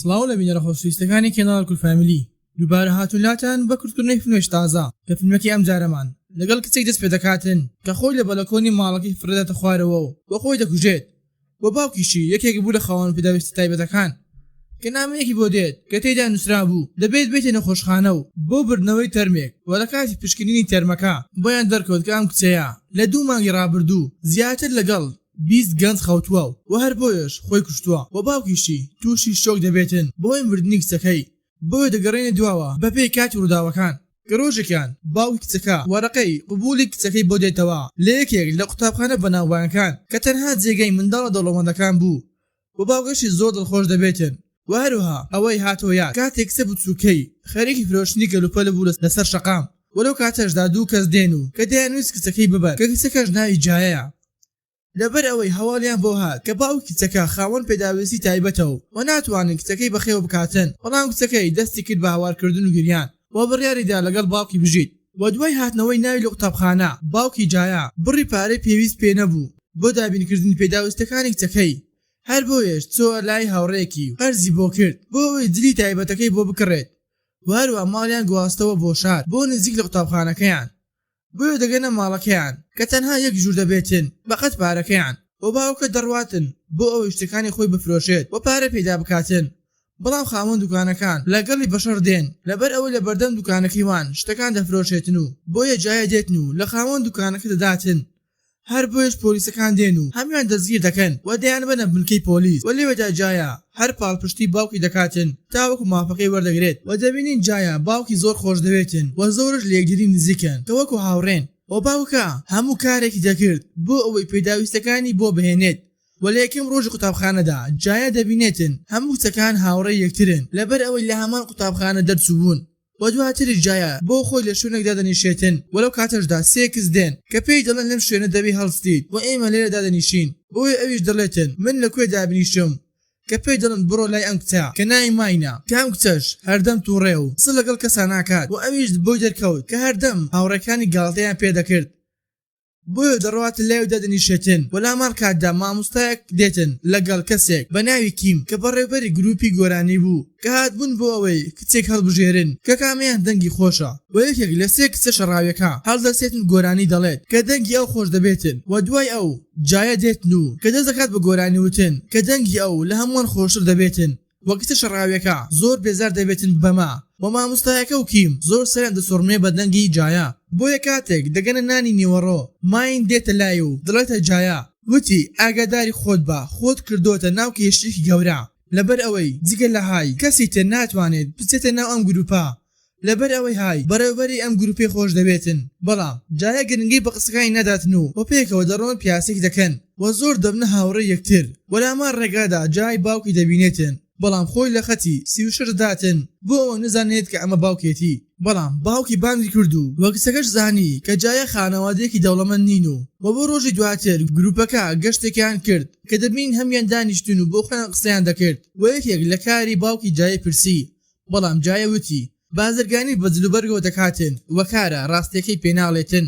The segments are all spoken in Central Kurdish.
سڵاو لە بینەرە خۆشەویستەکانی کەناڵ کورد فامیلی دووبارە هاتوون لاتان بە کورتکردنەوەی فیلمێکی تازە کە فیلمەکەی ئەمجارەمان لەگەڵ کچێک دەست پێدەکاتن کە خۆی لە بەلەکۆنی ماڵەکەی فڕێداتە خوارەوە و خۆی دەکوژێت و باوکیشی یەکێک بوو لە خاوەن پێداویستە تایبەتەکان کە نامەیەکی بۆ دێت کە تێیدا نووسرابوو دەبێت بێتە نەخۆشخانە و بۆ بردنەوەی تەرمێک و لە کاتی پشکنینی تەرمەکە بۆیان دەرکەوت کە ئەم کچەیە لە دوو مانگی ڕابردوو زیاتر لەگەڵ 20 گەنج خەوتووە و هەر بۆیەش خۆی کوشتووە و باوکیشی تووشی شۆک دەبێتن بەهۆی مردنی کچەکەی بۆیە دەگەڕێنە دواوە بەپێی کاتی ڕووداوەکان. کە ڕۆژێکیان باوکی کچەکە وەرەقەی قبوڵی کچەکەی بۆ دێتەوە لە یەکێک لە قوتابخانە بەناوبانگەکان کە تەنها جێگەی منداڵە دەوڵەمەندەکان بوو و باوکەشی زۆر دڵخۆش دەبێتن و هەروەها ئەوەی هاتەوە یاد کاتێک کچە بچووکەی خەریکی فرۆشتنی کەلوپەل بوو لەسەر شەقام و لەو کاتەشدا دوو کەس دێن و کە دەیانویست کچەکەی ببەن کە کچەکەش ناوی جایەیە. لەبەر ئەوەی هەواڵیان بۆ هات کە باوکی کچەکە خاوەن پێداویستی تایبەتە و ناتوانێت کچەکەی بەخێو بکاتن، بەڵام کچەکەی دەستی کرد بە هاوارکردن و گریان و بڕیاری دا لەگەڵ باوکی بژیت و دوای هاتنەوەی ناوی لە قوتابخانە باوکی جایا بڕی پارەی پێویست پێ نەبوو بۆ دابینکردنی پێداویستیەکانی کچەکەی هەر بۆیەش چۆوە لای هاوڕێیەکی و قەرزی بۆ کرد بۆ ئەوەی جلی تایبەتەکەی بۆ بکڕێت و هەروا ماڵیان گواستەوە بۆ شار بۆ نزیک لە قوتابخانەکەیان. بۆیە دەگەنە ماڵەکەیان کە تەنها یەک ژوور دەبێتن بەقەد پارەکەیان و باوکە دەڕواتن بۆ ئەوەی شتەکانی خۆی بفرۆشێت و پارە پەیدا بکاتن بەڵام خاوەن دوکانەکان لەگەڵی بەشەڕ دێن لەبەر ئەوەی لەبەردەم دوکانەکەی وان شتەکان دەفرۆشێتن و بۆیە جایە دێتن و لە خاوەن دوکانەکە دەداتن هەر بۆیەش پۆلیسەکان دێن و هەموویان دەستگیر دەکەن و دەیانبەنە بنکەی پۆلیس و لەوێدا جایا هەر پاڵپشتی باوکی دەکاتن تاوەکو مافەکەی وەردەگرێت و دەبینین جایا باوکی زۆر خۆشدەوێتن و زۆرش لەیەکتری نزیکن کە وەکو هاوڕێن و باوکە هەموو کارێکی دەکرد بۆ ئەوەی پێداویستەکانی بۆ بهێنێت و لە یەکەم ڕۆژی قوتابخانەدا جایا دەبینێتن هەموو کچەکان هاوڕێی یەکترن لەبەر ئەوەی لە هەمان قوتابخانە دەرچووبوون. و دواتریش جایا بۆ خۆی لە شوێنێک دادەنیشێتن و لەو کاتەشدا سێ کچ دێن کە پێی دەڵێن لەم شوێنە دەبێ هەڵستیت و ئێمە لێرە دادەنیشین بۆیە ئەویش دەڵێتن من لە کوێ دابنیشم کە پێی دەڵێن بڕۆ لای ئەم کچە کە ناوی ماینە کە ئەم کچەش هەردەم توڕەیە و قسە لەگەڵ کەسا ناکات و ئەویش بۆی دەرکەوت کە هەردەم هاوڕێکانی گاڵتەیان پێ دەکرد بۆیە دەڕواتە لای و دادەنیشێتن و لەهەمان کاتدا مامۆستایەک دێتن لەگەڵ کەسێک بە ناوی کیم کە بەڕێوبەری گروپی گۆرانی بوو کە هاتبوون بۆ ئەوەی کچێک هەڵبژێرن کە کامەیان دەنگی خۆشە و یەکێک لە سێ کچە شەڕاویەکە هەڵدەستێتن گۆرانی دەڵێت کە دەنگی ئەو خۆش دەبێتن و دوای ئەو جایە دێتن و کە دەست دەکات بە گۆرانی وتن کە دەنگی ئەو لە هەمووان خۆشتر دەبێتن. وە کچە شەڕاویەکە زۆر بێزار دەبێتن بەمە وە مامۆستایەکە و کیم زۆر سەریان دەسوڕمێ بە دەنگی جایا بۆیە کاتێک دەگەنە نانی نیوەڕۆ ماین دێتە لای و دڵێتە جایا وتی ئاگاداری خۆت بە خۆت کردۆتە ناو کێشەیەکی گەورە لەبەر ئەوەی جگە لە های کەسی تر ناتوانێت بچێتە ناو ئەم گروپە لەبەر ئەوەی های بەڕێوبەری ئەم گروپەی خۆش دەوێتن بەڵام جایا گرنگی بە قسەکانی ناداتن و وە پێکەوە دەڕۆن پیاسەیەک دەکەن و زۆر دەبنە هاوڕێی یەکتر و لە هەمان ڕێگادا جای باوکی دەبینێتن بەڵام خۆی لە خەتی 36 دەداتن بۆ ئەوە نەزانێت کە ئەمە باوکێتی بەڵام باوکی بانگی کرد و وە کچەکەش زانی کە جایا خانەوادەیەکی دەوڵەمەند نین و وە بۆ ڕۆژی دواتر گروپەکە گەشتێکیان کرد کە دەبینین هەموویان دانیشتون و بۆ خۆیان قسەیان دەکرد و یەکێک لە کاری باوکی جای پرسی بەڵام جایە وتی، بازرگانی بە جلوبەرگەوە دەکاتن و کارە ڕاستیەکەی پێناڵێتن.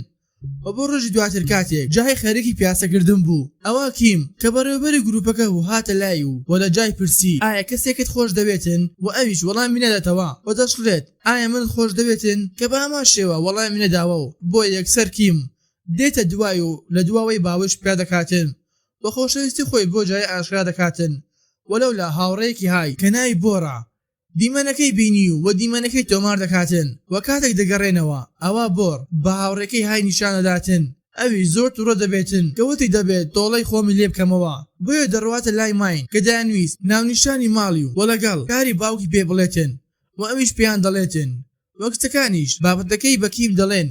و بۆ ڕۆژی دواتر کاتێک جای خەریکی پیاسەکردن بوو، ئەوا کیم کە بەڕێوەبەری گروپەکە بوو هاتە لای و و لە جای پرسی، ئایا کەسێکت خۆش دەوێتن؟ و ئەویش وەڵامی نەداتەوە و دەشڵێت، ئایا منت خۆش دەوێتن؟ کە بە هەمان شێوە وەڵامی نەداوە و بۆیە یەکسەر کیم دێتە دوای و لە دواوەی باوەش پیا دەکاتن و خۆشەویستی خۆی بۆ جای ئاشکرا دەکاتن و لەولا هاوڕێیەکی های کە ناوی بۆرە دیمەنەکەی بینی و دیمەنەکەی تۆمار دەکاتن و کاتێک دەگەڕێنەوە ئەوا بۆڕ بە هاوڕێکەی های نیشان دەداتن ئەویش زۆر توڕە دەبێتن کە وتی دەبێت تۆڵەی خۆمی لێ بکەمەوە بۆیە دەڕواتە لای ماین کە دەیانویست ناونیشانی ماڵی و لەگەڵ کاری باوکی پێ بڵێتن و ئەویش پێیان دەڵێتن و کچەکانیش بابەتەکەی بە کیم دەڵێن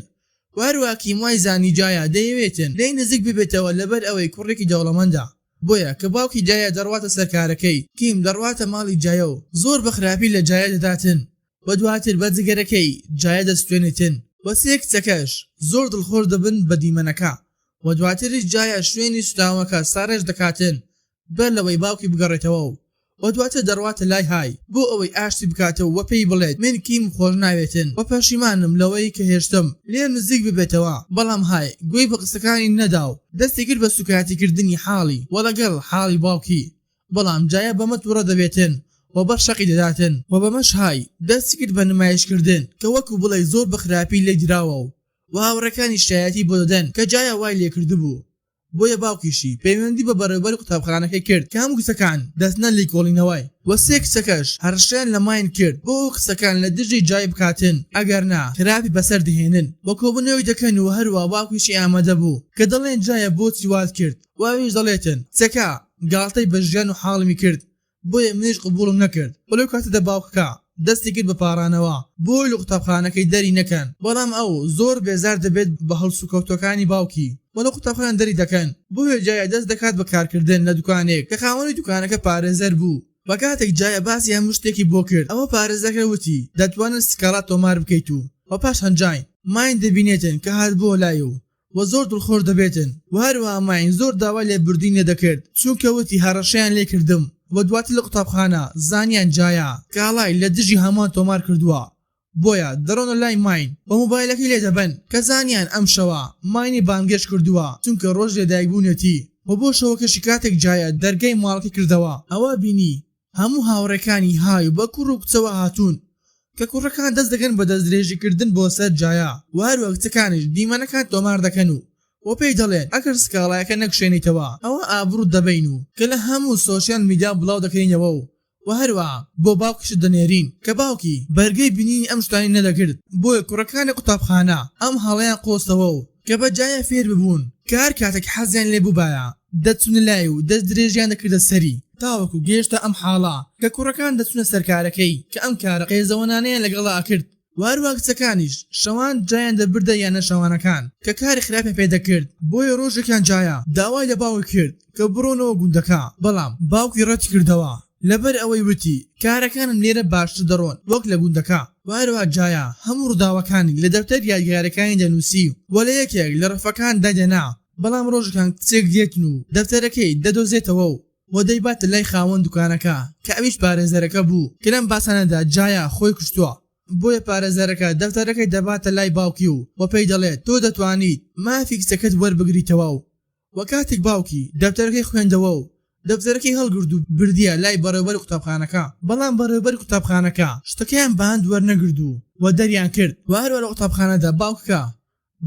و هەروا کیم وای زانی جایا دەیەوێتن لێی نزیک ببێتەوە لەبەر ئەوەی کوڕێکی دەوڵەمەندە بۆیە کە باوکی جایا دەڕواتە سەر کارەکەی کیم دەڕواتە ماڵی جایا و زۆر بە خراپی لە جایا دەداتن و دواتر بە جگەرەکەی جایا دەسوتێنێتن و سێ کچەکەش زۆر دڵخۆش دەبن بە دیمەنەکە و دواتریش جایا شوێنی سوتاوەکە ساڕێژ دەکاتن بەر لەوەی باوکی بگەڕێتەوە و دواتر دەڕواتە لای های بۆ ئەوەی ئاشتی بکاتەوە و پێی بڵێت من کیم خۆش ناوێتن و پەشیمانم لەوەی کە هێشتم لێم نزیک ببێتەوە بەڵام های گوێی بە قسەکانی نەدا و دەستی کرد بە سوکایەتی کردنی حاڵی و لەگەڵ حاڵی باوکی بەڵام جایا بەمە توڕە دەبێتن و. و بەر شەقی دەداتن و بەمەش های دەستی کرد بە نمایش کردن کە وەکو بڵێی زۆر بە خراپی لێی دراوە و و هاوڕێکانی شایەتی بۆ دەدەن کە جایا وای لێکردبوو. بۆیە باوکیشی پەیوەندی بە بەڕێوبەری قوتابخانەکەی کرد کە هەموو کچەکان دەچنە لیکۆڵینەوەی و سێ کچەکەش هەڕەشەیان لە ماین کرد بۆ ئەوەی قسەکان لە دژی جای بکاتن ئەگەر نا خراپی بەسەر دەهێنن و کۆبونەوەی دەکەن و هەروا باوکیشی ئامادە بوو کە دەڵێن جایە بۆچی وات کرد و ئەویش دەڵێتن کچەکە گاڵتەی بە ژیان و حاڵمی کرد بۆیە منیش قبوڵم نەکرد و لەو کاتەدا باوکەکە دەستی کرد بە پاڕانەوە بۆی لە قوتابخانەکەی دەری نەکەن، بەڵام ئەو زۆر بێزار دەبێت بە هەڵسوکەوتەکانی باوکی و لە قوتابخانە دەری دەکەن، بۆیە جایا دەست دەکات بە کارکردن لە دوکانێک کە خاوەنی دوکانەکە پارێزەر بوو و کاتێک جایا باسی هەموو شتێکی بۆ کرد ئەوە پارێزەرەکە وتی دەتوانن سکاڵا تۆمار بکەیت و و پاشان جاین ماین دەبینێتن کە هاتبووە لای و و زۆر دڵخۆش دەبێتن و هەروەها ماین زۆر داوای لێبوردنی لێدەکرد چونکە وتی هەڕەشەیان لێکردم و دواتر لە قوتابخانە زانیان جایا سکاڵای لە دژی هەمووان تۆمار کردووە بۆیە دەڕۆنە لای ماین و مۆبایلەکەی لێدەبەن کە زانیان ئەم شەوە ماینی بانگێشت کردووە چونکە ڕۆژی لەدایکبوونیەتی و بۆ شەوەکەشی کاتێک جایا دەرگای ماڵەکەی کردەوە ئەوا بینی هەموو هاوڕێکانی های بە کوڕ و کچەوە هاتوون کە کوڕەکان دەست دەکەن بە دەستدرێژی کردن بۆ سەر جایا و هەروەک کچەکانیش دیمەنەکان تۆمار دەکەن و و پێی دەڵێن ئەگەر سکاڵایەکە نەکشێنیتەوە ئەوا ئابڕوت دەبەین و کە لە هەموو social media بڵاو دەکەینەوە و و هەروەها بۆ باوکیشت دەنێرین کە باوکی بەرگەی بینینی ئەم شتانەی نەدەگرت بۆیە کوڕەکانی قوتابخانە ئەم هەڵەیان قۆستەوە و کە بە جایا فێر ببوون کە هەر کاتێک حەزیان لێ بووبایە دەچوونە لای و دەست درێژیان دەکردە سەری تاوەکو گەیشتە ئەم حاڵە کە کوڕەکان دەچوونە سەر کارەکەی کە ئەم کارە قێزەوەنانەیان لەگەڵا ئەکرد و هەروا کچەکانیش شەوان جایان دەبردە یانە شەوانەکان کە کاری خراپیان پێ دەکرد بۆیە ڕۆژێکیان جایا داوای لە باوکی کرد کە بڕۆنەوە گوندەکە بەڵام باوکی ڕەتی کردەوە لەبەر ئەوەی وتی کارەکانم لێرە باشتر دەڕۆن وەک لە گوندەکە و هەروا جایا هەموو ڕووداوەکانی لە دەفتەر یادگاریەکانی دەنووسی و لە یەکێک لە ڕەفەکان دایدەنا بەڵام ڕۆژێکان کچێک دێتن و دەفتەرەکەی دەدۆزێتەوە و و دەیباتە لای خاوەن دوکانەکە کە ئەویش پارێزەرەکە بوو کە لەم باسانەدا جایا خۆی کوشتووە بۆیە پارێزەرەکە دەفتەرەکەی دەباتە لای باوکی و و پێی دەڵێت تۆ دەتوانیت مافی کچەکەت وەربگریتەوە و وە کاتێک باوکی دەفتەرەکەی خوێندەوە و دەفتەرەکەی هەڵگرت و بردیە لای بەڕێوبەری قوتابخانەکە بەڵام بەڕێوبەری قوتابخانەکە شتەکەیان بە هەند وەرنەگرت و و دەریان کرد وە هەروا لە قوتابخانەدا باوکەکە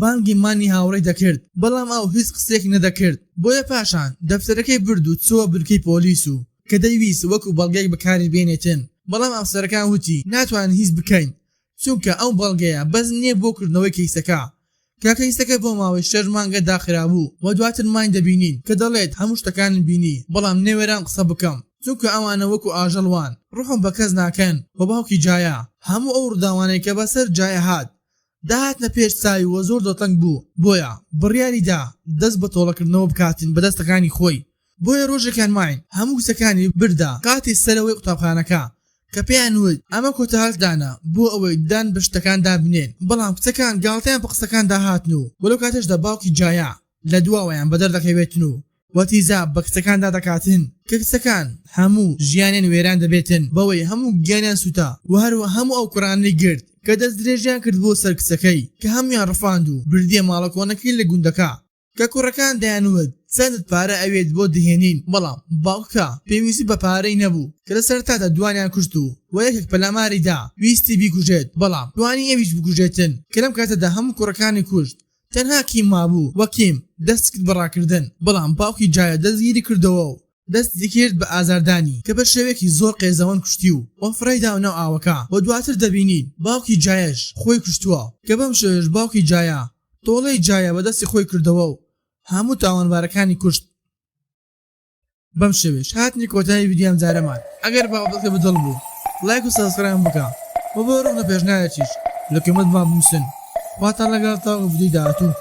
بانگی مانی هاوڕێی دەکرد بەڵام ئەو هیچ قسەیەکی نەدەکرد بۆیە پاشان دەفتەرەکەی برد و چووە بنکەی پۆلیس و کە دەیویست وەکو بەڵگەیەک بەکاری بێنێتن بەڵام ئەفسەرەکان وتی ناتوانین هیچ بکەین چونکە ئەو بەڵگەیە بەس نیە بۆ کردنەوەی کەیسەکە کە کەیسەکە بۆ ماوەی شەش مانگە داخرابوو و دواتر ماین دەبینین کە دەڵێت هەموو شتەکانم بینی بەڵام نەوێرام قسە بکەم چونکە ئەوانە وەکو ئاژەڵ وان ڕوحم بە کەس ناکەن و باوکی جایا هەموو ئەو ڕووداوانەی کە بەسەر جایا هات دەهاتنە پێش چاوی و زۆر دڵتەنگ بوو بۆیە بڕیاری دا دەست بە تۆڵەکردنەوە بکاتن بە دەستەکانی خۆی بۆیە ڕۆژێکیان ماین هەموو کچەکانی بردە قاتی سەرەوەی قوتابخانەکە کە پێیان وت ئەمە کۆتا هەلتانە بۆ ئەوەی دان بە شتەکاندا بنێن بەڵام کچەکان گاڵتەیان بە قسەکاندا هاتن و لەو کاتەشدا باوکی جایا لە دواوەیان بەدەر دەکەوێتن و و تیزاب بە کچەکاندا دەکاتن کە کچەکان هەموو ژیانیان وێران دەبێتن بەوەی هەموو گیانیان سوتا و هەروە هەموو ئەو کوڕانەی گرت کە دەستدرێژیان کرد بۆ سەر کچەکەی کە هەموویان ڕفاند و بردیە ماڵە کۆنەکەی لە گوندەکە. کە کوڕەکان دەیانوت چەندت پارە ئەوێت بۆت دەهێنین بەڵام باوکەکە پێویستی بە پارەی نەبوو کە لە سەرەتادا دوانیان کوشت و وە یەکێک پەلاماری دا ویستی بیکوژێت بەڵام توانی ئەویش بکوژێتن کە لەم کاتەدا هەموو کوڕەکانی کوشت تەنها کیم مابوو وە کیم دەستی کرد بە ڕاکردن بەڵام باوکی جایا دەستگیری کردەوە و دەستی کرد بە ئازاردانی کە بە شێوەیەکی زۆر قێزەوەن کوشتی و وە فڕێی داوە ناو ئاوەکە وە دواتر دەبینین باوکی جایەش خۆی کوشتووە کە بەم شێوەیەش باوکی جایا تۆڵەی جایا بە دەستی خۆی کردەوە و هەموو تاوانبارەکانی کوشت. بەم شێوەیەش هاتنی کۆتایی ڤیدیۆی ئەمجارەمان ئەگەر بابەتەکە بەدڵ بوو ڵایک و subscribe بکە و بۆ ڕوونە پێشنیارێکیش لە comment مان بنوسن خواتان لەگەڵ تاوەکو ڤیدیۆی داهاتوو.